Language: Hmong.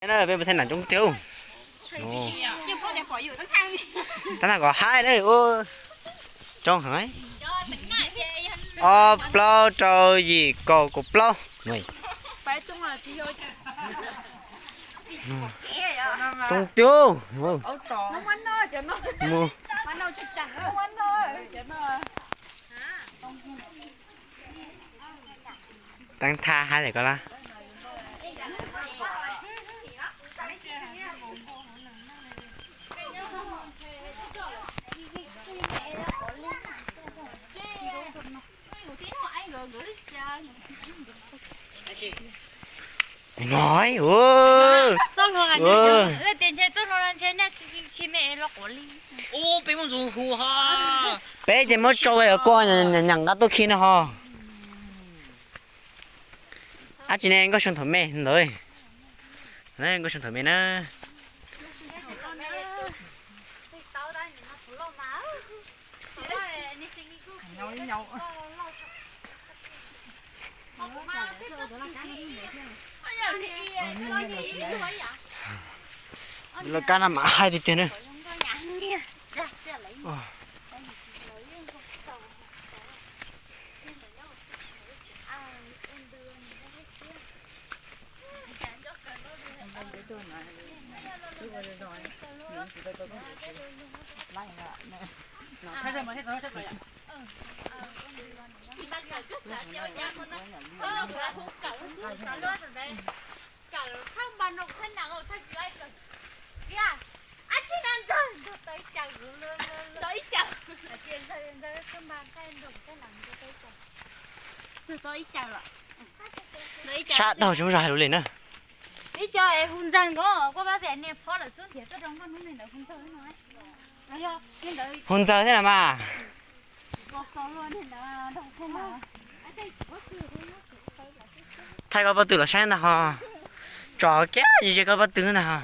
Na, peb mus thaij nam coob tiag. Tab nag kom haib na, ua coob heev. Ob plaub rau yim kaum kaum plaub. Coob tiag. Teeb thaj haib li ko lawm. No, peb ces muab tsau kua nyeem nqa tuaj khi no ho. Ab tsi ne, Nkauj Soo thaum me ntawd. Nkauj Soo thaum me na. Lawv kab no mas haib tiag tiag na. Sab dhau tsis muaj zog hais lus li na. Ib co es hu ntxawg nkaus, koj pab tias niag phob lawm xwb nrhiav tuaj rau nkauj hnub me ntawd hu ntxawg no. Hu ntxawg thiab los mas. Thaij koj pob tw los saib ntag ho. Tso kiag ze koj pob tw ntag ho.